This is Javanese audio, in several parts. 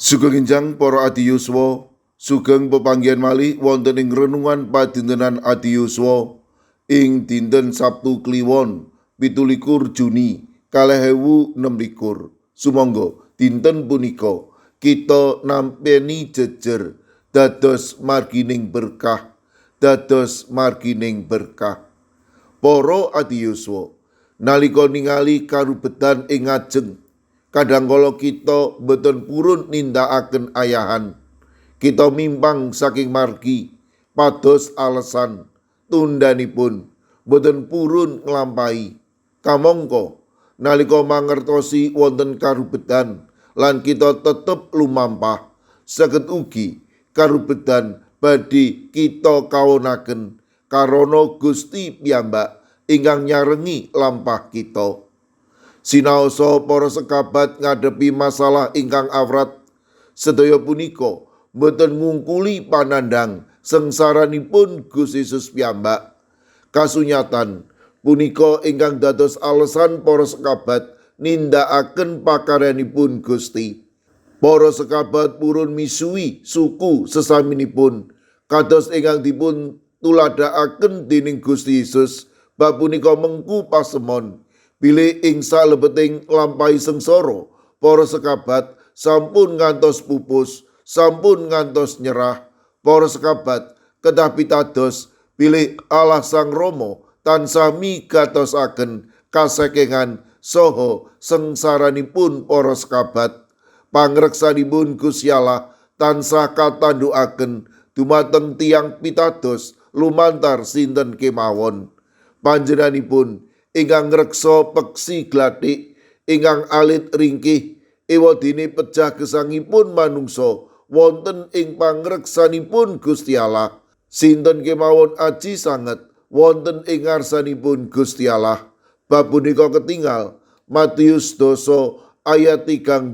Sugeng enjang para adi yuswa, sugeng pepanggihan malih wonten ing renungan padintenan adi yuswa ing dinten Sabtu Kliwon 27 Juni 2026. Sumangga dinten punika kita nampeni jejer dados margining berkah, dados margining berkah. Para adi yuswa, nalika ningali karubedan ing ngajeng, kadangkala kita boten purun nindakaken ayahan. Kita mimpang saking margi pados alesan tundhanipun boten purun nglampahi. Kamangka nalika mangertosi wonten karubedan lan kita tetep lumampah, saged ugi karubedan badhe kita kawonaken karana Gusti piyambak ingkang nyarengi lampah kita. Sinaosa para sekabat ngadepi masalah ingkang awrat, sedaya punika boten ngungkuli panandhang sengsaranipun Gusti Yesus piyambak. Kasunyatan punika ingkang dados alesan para sekabat nindakaken pakaryanipun Gusti. Para sekabat purun misuhi suku sesaminipun kados ingkang dipun tuladhakaken dening Gusti Yesus. Bab punika mengku pasemon bilih ing salebeting nglampahi sengsara para sekabat sampun ngantos pupus, sampun ngantos nyerah. Para sekabat kedah pitados bilih Allah Sang Rama tansah migatosaken kasekengan saha sengsaranipun para sekabat. Pangreksanipun Gusti Allah tansah katandukaken dumateng tiyang pitados lumantar sinten kemawon. Panjenenganipun ingkang ngreksa peksi glathik ingkang alit ringkih, ewadene pejah gesangipun manungsa wonten ing pangreksanipun Gusti Allah. Sinten kemawon aji sanget wonten ing ngarsanipun Gusti Allah. Bab punika ketingal Matius 10 ayat 31.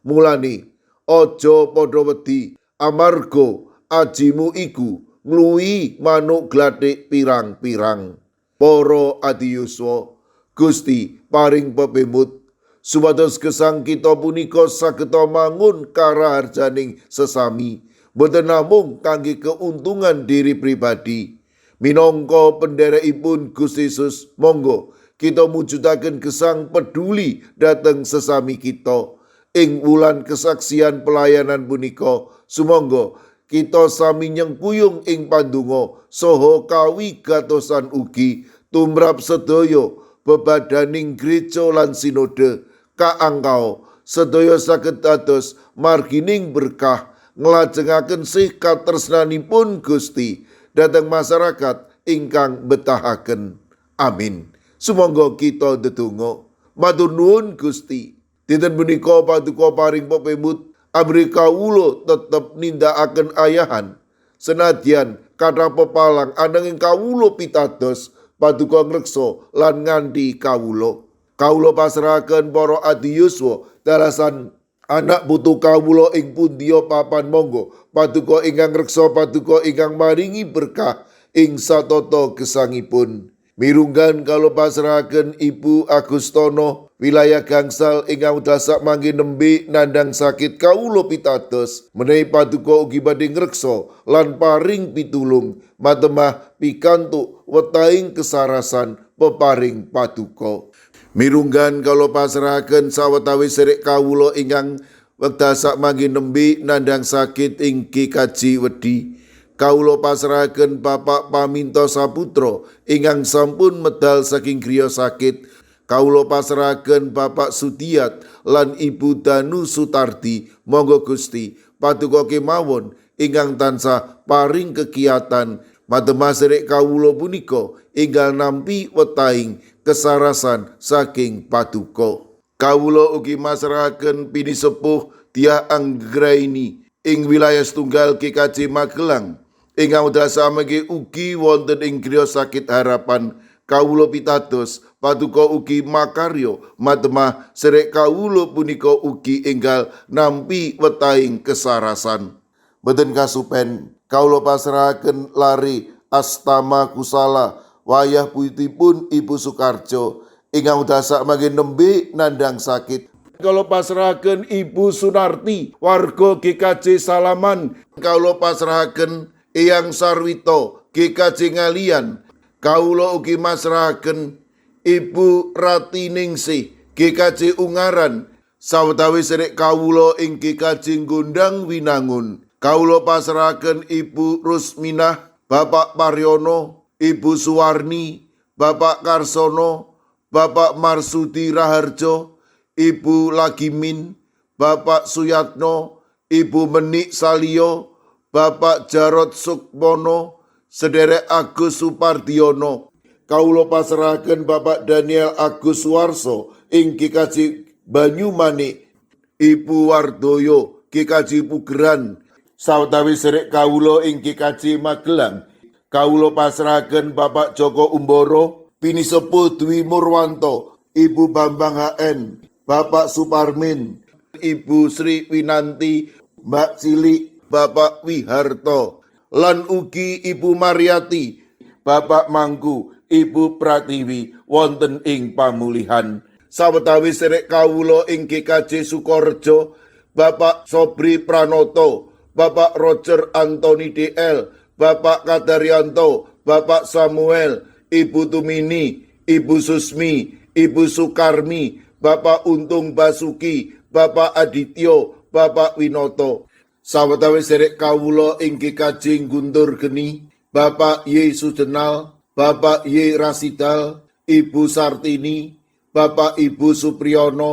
Mulane aja padha wedi, amarga ajimu iku ngluwihi manuk glathik pirang-pirang. Para adi yuswa, Gusti paring pepemut supados gesang kita punika saged mangun karaharjaning sesami, boten namung kangge keuntungan diri pribadi. Minangka penderekipun Gusti Yesus, monggo kita mujudaken gesang peduli dhateng sesami kita. Ing wulan kesaksian pelayanan punika, sumangga kita sami nyengkuyung ing pandonga saha kawigatosan ugi tumrap sedaya bebadaning gereja lan sinode. Kaangkau sedaya saged dados margining berkah nglajengaken sih katresnanipun Gusti dhateng masyarakat ingkang betahaken. Amin. Sumangga kita ndedonga. Matur nuwun, Gusti. Dinten punika paduka paring pepemut amrih kawula tetep nindakaken ayahan senadyan kathah pepalang, ananging kawula pitados paduka ngreksa lan nganti kawula. Kawula pasrahaken para adi yuswa dalasan anak putu kawula ing pundiya papan. Monggo paduka ingkang ngreksa, paduka ingkang maringi berkah ing satata gesangipun. Mirunggan kawula pasrahaken Ibu Agustono, wilayah Gangsal, ingkang wekdal sakmangke nembe nandhang sakit. Kawula pitados menawi paduka ugi badhe ngreksa lan paring pitulung matemah pikantuk wetahing kesarasan peparing paduka. Mirunggan kawula pasrahaken sawetawis sedherek kawula ingkang wekdal sakmangke nembe nandhang sakit ing GKJ Wedi. Kawula pasrahaken Bapak Paminto Saputra ingkang sampun medal saking griya sakit. Kawula pasrahaken Bapak Sudiat lan Ibu Danu Sutardi. Monggo Gusti, paduka kemawon ingkang tansah paring kegiatan matemah sedherek kawula punika enggal nampi wetahing kesarasan saking paduka. Kawula ugi masrahaken pinisepuh Diah Anggraini ing wilayah setunggal GKJ Magelang ingkang wekdal samangke ugi wonten ing griya sakit Harapan. Kawula pitados paduka ugi makarya matemah sedherek kawula punika ugi enggal nampi wetahing kesarasan. Boten kasupen kawula pasrahaken lare Astama Kusala wayah putipun Ibu Sukarjo ingkang wekdal sakmangke nembe nandhang sakit. Kawula pasrahaken Ibu Sunarti warga GKJ Salaman. Kawula pasrahaken Eyang Sarwito GKJ Ngaliyan. Kawula ugi masrahaken Ibu Ratiningsih GKJ Ungaran. Sawetawis sedherek kawula ing GKJ Gondang Winangun. Kawula pasrahaken Ibu Rusminah, Bapak Paryono, Ibu Suwarni, Bapak Karsono, Bapak Marsudi Raharjo, Ibu Lagimin, Bapak Suyatno, Ibu Menik Salio, Bapak Jarod Sukmono, Sederek Agus Supardiono. Kawula pasrahaken Bapak Daniel Agus Suwarso ing GKJ Banyumanik, Ibu Wardoyo GKJ Pugeran. Sawetawis sedherek kawula ing GKJ Magelang, kawula pasrahaken Bapak Joko Umboro, Pinisepuh Dwi Murwanto, Ibu Bambang HN, Bapak Suparmin, Ibu Sri Winanti, Mbak Cilik, Bapak Wiharto, lan ugi Ibu Mariati, Bapak Mangku, Ibu Pratiwi wonten ing pamulihan. Sawetawis sedherek kawula ing GKJ Sukorejo, Bapak Sobri Pranoto, Bapak Roger Anthony DL, Bapak Kadaryanto, Bapak Samuel, Ibu Tumini, Ibu Susmi, Ibu Sukarmi, Bapak Untung Basuki, Bapak Adityo, Bapak Winoto. Sawetawis sedherek kawula ing GKJ Guntur Geni, Bapak Y Sujenal, Bapak Y Rasidal, Ibu Sartini, Bapak Ibu Supriyono,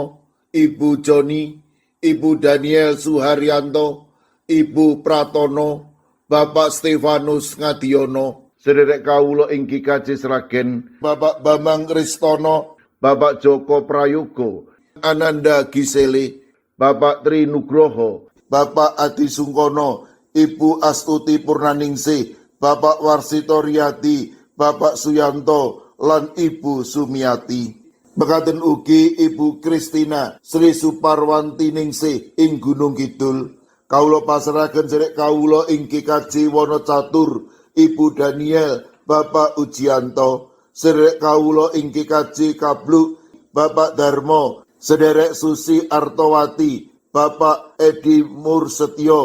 Ibu Joni, Ibu Daniel Suharyanto, Ibu Pratono, Bapak Stefanus Ngadiono. Sederek kawula ing GKJ Sragen, Bapak Bambang Ristono, Bapak Joko Prayogo, Ananda Gisele, Bapak Tri Nugroho, Bapak Adi Sungkono, Ibu Astuti Purnaningsih, Bapak Warsito Riyadi, Bapak Suyanto, lan Ibu Sumiati. Mekaten ugi Ibu Kristina Sri Suparwanti Ningsih ing Gunung Kidul. Kawula pasrahaken sedherek kawula ing GKJ Wonocatur, Ibu Daniel, Bapak Ujianto, sedherek kawula ing GKJ Kabluk, Bapak Darmo, sederek Susi Artowati, Bapak Edi Mursetyo,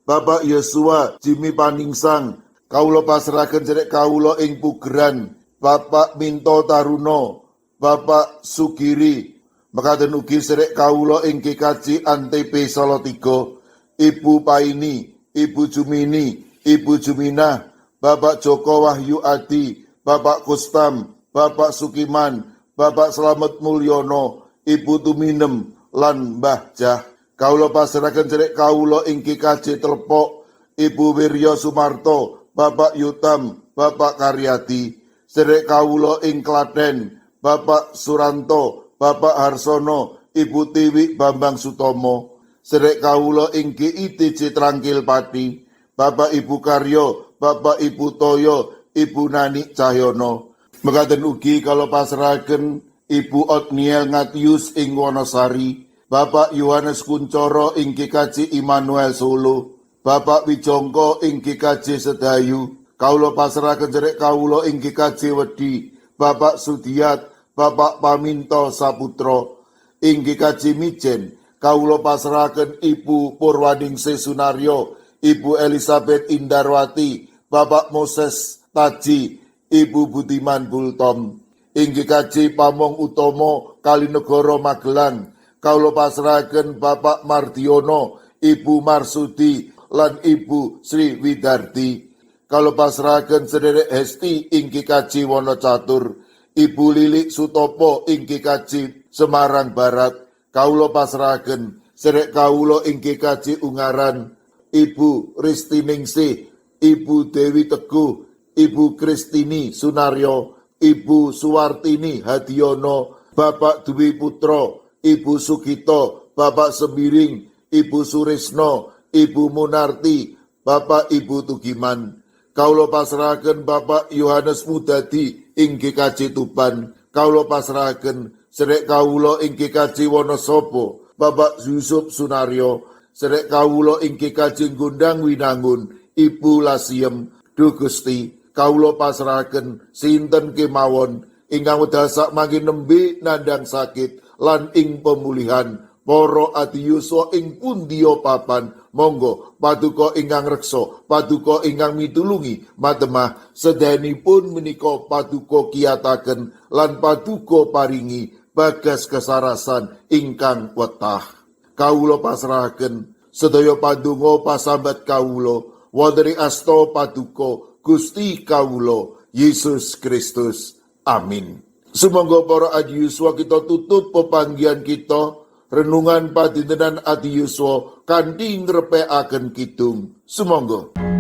Bapak Yosua Jimmy Paningsang. Kawula pasrahaken sedherek kawula ing Pugeran, Bapak Minto Taruno, Bapak Sugiri. Mekaten ugi sedherek kawula ing GKJ Antp Salatiga, Ibu Paini, Ibu Jumini, Ibu Juminah, Bapak Joko Wahyu Adi, Bapak Kustam, Bapak Sukiman, Bapak Slamet Mulyono, Ibu Tuminem, lan Mbah Jah. Kawula pasrahaken sedherek kawula ing GKJ Telepok, Ibu Wiryo Sumarto, Bapak Yutam, Bapak Karyadi. Sedherek kawula ing Klaten, Bapak Suranto, Bapak Harsono, Ibu Tiwi Bambang Sutomo. Sedherek kawula ing GITJ Trangkil Pati, Bapak Ibu Karyo, Bapak Ibu Toyo, Ibu Nani Cahyono. Mekaten ugi kawula pasrahaken Ibu Otniel Ngatius ing Wonosari, Bapak Yohanes Kuncoro ing GKJ Immanuel Solo, Bapak Wijongko ing GKJ Sedayu. Kawula pasrahaken sedherek kawula ing GKJ Wedi, Bapak Sudiat, Bapak Paminto Saputro. Ing GKJ Mijen, kawula pasrahaken Ibu Purwaningsih Sunaryo, Ibu Elizabeth Indarwati, Bapak Moses Taji, Ibu Budiman Bultom. Ing GKJ Pamong Utomo Kalinegoro Magelang, kawula pasrahaken Bapak Mardiono, Ibu Marsudi, lan Ibu Sri Widardi. Kawula pasrahaken sederek Hesti ing GKJ Wonocatur, Ibu Lilik Sutopo ing GKJ Semarang Barat. Kawula pasrahaken sederek kawula ing GKJ Ungaran, Ibu Ristiningsih, Ibu Dewi Teguh, Ibu Kristini Sunaryo, Ibu Suwartini Hadiono, Bapak Dwi Putro, Ibu Sugito, Bapak Sembiring, Ibu Surisno, Ibu Munarti, Bapak Ibu Tugiman. Kawula pasrahaken Bapak Yohanes Mudadi ing GKJ Tuban. Kawula pasrahaken sedherek kawula ing GKJ Wonosobo, Bapak Yusuf Sunaryo, sedherek kawula ing GKJ Gondang Winangun, Ibu Lasiem. Duh Gusti, kawula pasrahaken sinten kemawon ingkang wekdal sakmangke nembe nandhang sakit lan ing pemulihan. Para adiyuswa ing pundiya papan, monggo paduka ingkang reksa, paduka ingkang mitulungi matemah sedayanipun menika paduka kiyataken lan paduka paringi bagas kesarasan ingkang wetah. Kawula pasrahaken sedaya pandonga pasambat kawula wonten ing asta paduka Gusti kawula Yesus Kristus. Amin. Sumangga para adiyuswa, kita tutup pepanggihan kita, renungan padintenan adiyuswa, kanthi ngrepekaken kidung. Sumangga.